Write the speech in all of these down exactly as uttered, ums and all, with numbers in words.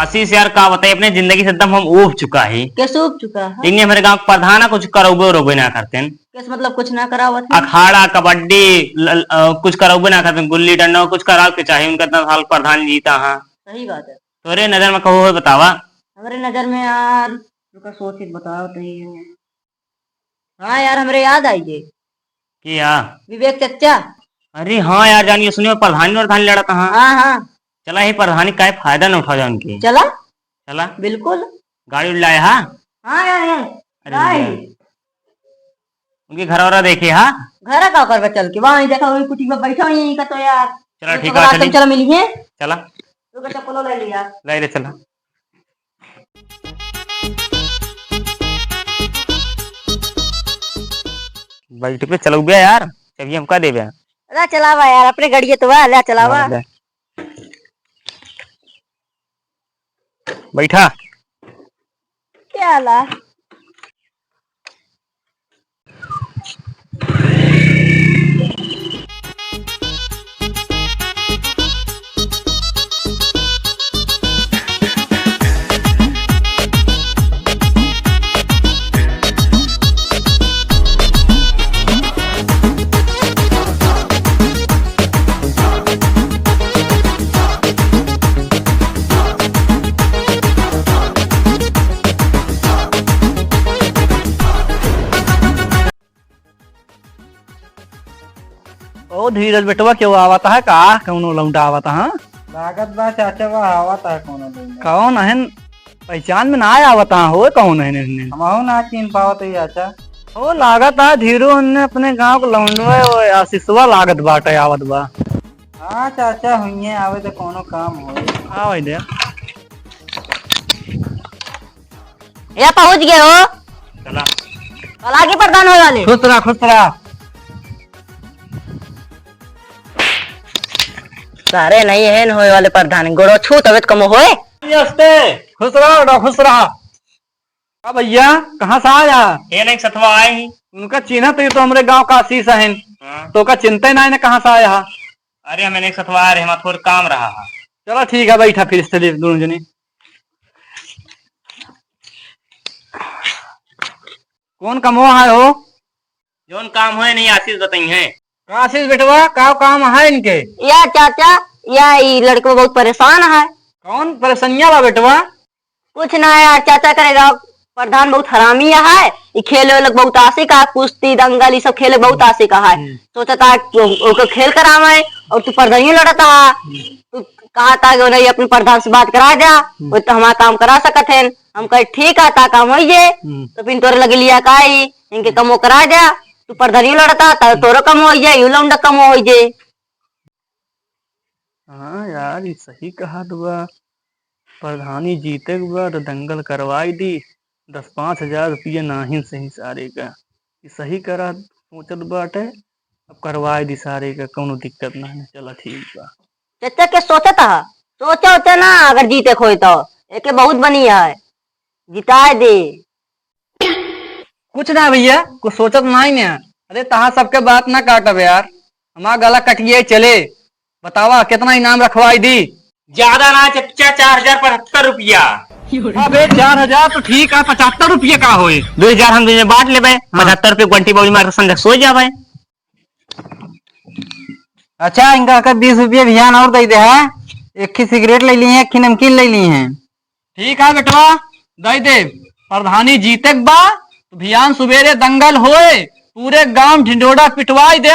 आशीष यार, का बताई, अपने जिंदगी से एकदम हम ऊब चुका ही। कैसे ऊब चुका है? इन्हें हमरे गाँव के प्रधान कुछ करौबे उरौबे ना करते हैं। कैसे मतलब कुछ ना करावत है? अखाड़ा, कबड्डी, ल-, ल-, अ, कुछ करौबे ना करते हैं, गुल्ली डंडा कुछ करावे के चाहिए, उनका इतना साल प्रधान जीता है। सही बात है। तोरे नजर में कहू हो बतावा। हमरे नजर में यार, रुका सोच के बताओ तो ये। हाँ यार, हमरे याद आई गए। के या? विवेक चच्चा। अरे हाँ यार, जानिए सुनिए, प्रधानी प्रधानी लड़त हाँ। हाँ, हाँ। चला ही प्रधानी का फायदा न उठा जान के। चला। चला। बिल्कुल। गाड़ी उड़ी लाए हा? हाँ यार, यार। अरे लाए। यार। उनके घर वाला देखे हा? घर का करबा चल के? वहाँ देखा, वही कुटी में बैठा हुई का तो यार। चला, ठीक है, चली। चला मिलिए। चला। तो चप्पलो ले लिया। ले ले, चला। बैठ पे चलौबे यार, चाबी हमका देबे। अरे चलावा यार, अपने गड़िए तो बा, ले चलावा। हाँ, ले। बैठा। क्या ला? ओ धीरज बेटवा, केहू आवत है का? कौनो लौंडा आवत है? लागत बा चाचा, बा आवत है कौनो लौंडा। कौन है? पहचान में ना आवत है हो, कौन है? हमहू ना चिन्ह पावत है चाचा। ओ लागत है धीरू, उनने अपने गाँव के लौंडवा, ओ आशीषवा लागत बाटे आवत बा। हाँ चाचा, हुइये आवे तो कौनो काम होई। आवे दे। या पहुँच गए हो? चला। चला के प्रधान हो वाले। खुश रहा, खुश रहा। सारे नहीं है न होए वाले प्रधान, गोड़ो छू तबे तो कम होए। नमस्ते, खुश रहा, खुश रहा। का भैया, कहाँ से आया? ये नहीं सथवा आए ही। उनका चिन्हत ही तो हमरे गाँव का आशीष है। हाँ। तो का चिन्हते नहीं ना कहाँ से आया है? अरे, हम नहीं सथवा आ रहे, हमारा थोड़ा काम रहा है। चलो ठीक है, बैठा फिर इससे ले दोनों जने। कौन कमवा है हो? जौन काम होए नहीं आशीष बताई है। का आशीष बेटवा, का काम है इनके? या चाचा, या ई लड़का बहुत परेशान है। कौन परेशानिया बा बेटवा? कुछ ना है यार, चाचा करे गाँव प्रधान बहुत हरामी है, ई खेले वाले बहुत आशिक है, कुश्ती, दंगल, ई सब खेले बहुत आशिक है। हम्म। सोचता है कि ओ-, ओकर खेल करावे और तू प्रधानियों लड़ता है। हम्म। तू कहा था कि नहीं, अपने प्रधान से बात करा जा, हम्म। वो तो हमारा काम करा सकत है। हम कहे, "ठीक है, ता काम होई जे।" हम्म। तो फिर तोरे लगे लिया का आई, इनके कमो करा जा, तू प्रधानियों लड़ता, ता तोरो कमो होई जे, यू लौंडा कमो होई जे। हाँ यार, ई सही कहत बा। प्रधानी जीते के बा, तो दंगल करवाई दी। दस पाँच हजार रुपये नाहीं सही सारे का। ई सही करा सोचत बाटे, अब करवाई दी सारे का, कौनो दिक्कत ना है। चला ठीक बा। चाचा के सोचत हा, सोचा ओचा ना, अगर जीते के होई तो, एके बहुत बनी है, जिताए दे। कुछ ना भैया, कुछ सोचत नाई ने। अरे तहाँ सबके बात ना काटब यार, हमार गला कटिए चले। बतावा कितना इनाम रखवाई दी? ज्यादा ना चच्चा, चार हजार पचहत्तर रुपया। अबे चार हजार तो ठीक है, पचहत्तर रुपया का होए? दो हजार हम दुनिया बांट लेबे, हाँ। पचहत्तर रुपये गुंटी बौली मार के संझा सो जाबे। अच्छा, इनका का बीस रुपया भियान और दे दे है, एक ही सिगरेट ले ली है, एक ही नमकीन ले ली है। ठीक है बेटवा, दे दे। प्रधानी जीते के बा, तो भियान सुबेरे दंगल होए, पूरे गांव ढिंढोरा पिटवाई दे।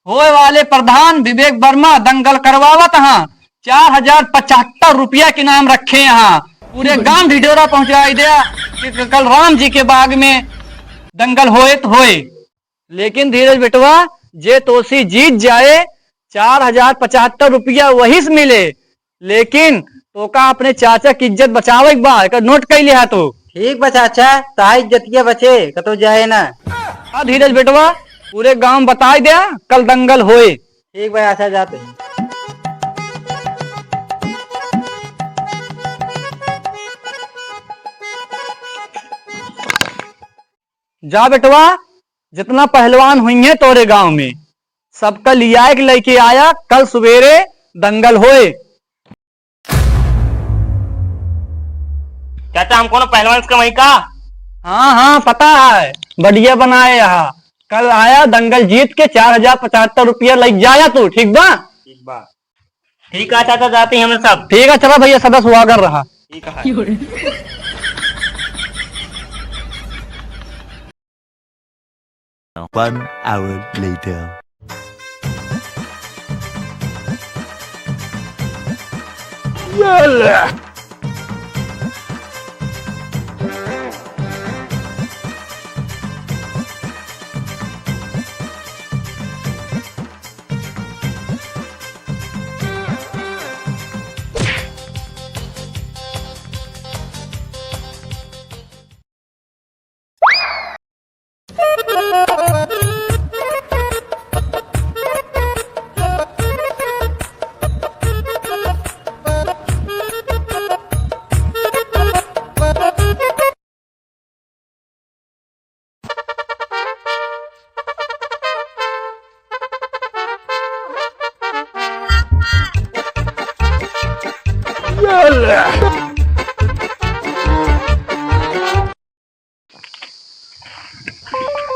होए वाले प्रधान विवेक वर्मा दंगल करवावत हाँ, चार हजार पचहत्तर रुपया के इनाम रखे हाँ, पूरे गांव ढिंढोरा पहुंचाई दे कि कल राम जी के बाग में दंगल होए तो होए। लेकिन धीरज बेटवा, जे तोसी जीत जाए, चार हजार पचहत्तर रुपया वही से मिले, लेकिन तोका अपने चाचा की इज्जत बचावे के बा, एकर नोट कइले हा तू। ठीक बा चाचा, ताई इज्जतिया बचे, कतो जाए ना। हाँ धीरज बेटवा, पूरे गांव बताई दे, कल दंगल होए। ठीक बा, अच्छा जाते हैं। जा बेटवा, जितना पहलवान हुई हैं तोरे गांव में, सबका लियाए के लेके आया, कल सुबेरे दंगल होए। चाचा, हम कोनो पहलवान से कम हई का? हाँ, हाँ, पता है, बढ़िया बनाए यहाँ। कल आया, दंगल जीत के चार हजार पचहत्तर रुपया लग जाया तू, ठीक बा? ठीक बा। ठीक है चाचा, जाते हैं हम सब। ठीक है, चला भैया, सदा सुहागन रहा। ठीक है। One hour later.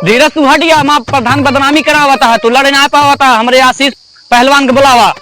धीरज, तू हट गया, हमार प्रधान बदनामी करावता है, तू लड़े ना पावता, हमरे आशीष पहलवान के बुलावा।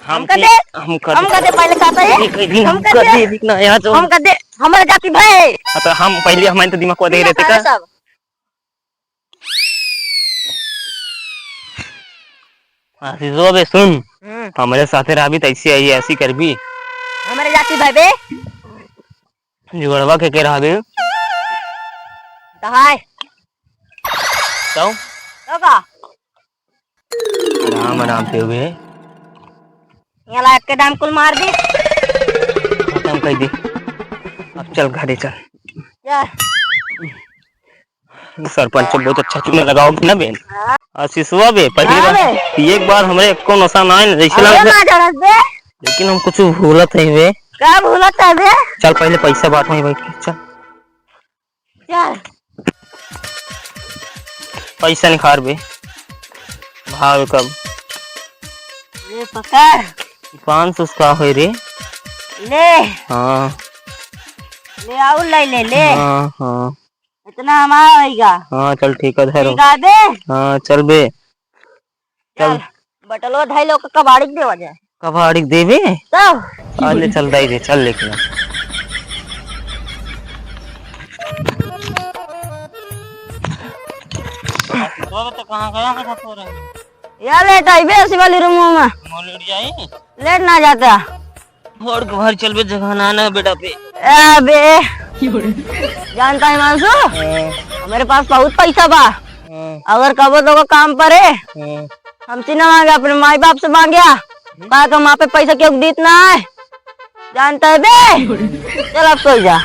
हम हमका कि-, दे। हमका हमका दे। दे, पहले कहता है। एक, एक दिन हमका हमका दे। दे, एक ना, यहाँ जो हमका दे, हमरे जाति भाई। हाँ, तो हम पहले, हमारे तो दिमाग को दे ठीक है, रहते सारे का? सब। आशीषो बे, सुन, हम्म। हमरे साथे रहबी त ऐसी आई, ऐसी करबी। हमरे जाति भाई बे। जुगड़वा के के रहबे? तो हाय। तो? तो का? आराम, आराम से हुए। यहाँ लाइट के दाम कुल मार दे। खत्म कर दे। अब चल घरे चल। चल। सरपंच बहुत अच्छा चूना लगाओगे ना बे। हाँ। आशीषवा बे, पहली हाँ बार, बे। एक बार हमरे एको नशा ना आए, जैसे अरे लगे। ना जानत बे। लेकिन हम कुछ भूलत है बे। का भूलत है बे? चल पहले पैसा बांट वहीं बैठ के, चल। चल। पैसा निकाल बे। भाव कब? ये पकड़। पाँच सौ का होई रे? ले। हाँ। ले आऊ, ले, ले, ले। हाँ, हाँ। इतना हमारा होइगा। हाँ, चल ठीक है, धरो। ठीक है बे। हाँ, चल बे। चल। चल, बटलो ढाई लोग का कबाड़ी के देवा जाए। कबाड़ी के देबे? तब? अरे चल दाई दे, चल लेके आ। तो कहाँ गया था थोड़ा? या लेट आई बे, उसी वाली रूम में। मॉल उड़ जाए? लेट ना जाता। घर के बाहर चल बे, जगह ना ना बेटा पे। ए बे, जानता है मानसू, हाँ। मेरे पास बहुत पैसा बा। हाँ। अगर कबो तो को काम परे, हाँ। हमसे ना मांगे, अपने माई बाप से मांगे। हम्म। कहा तो माँ पे पैसा क्यों दीत ना है, जानता है बे। चल अब सो जा।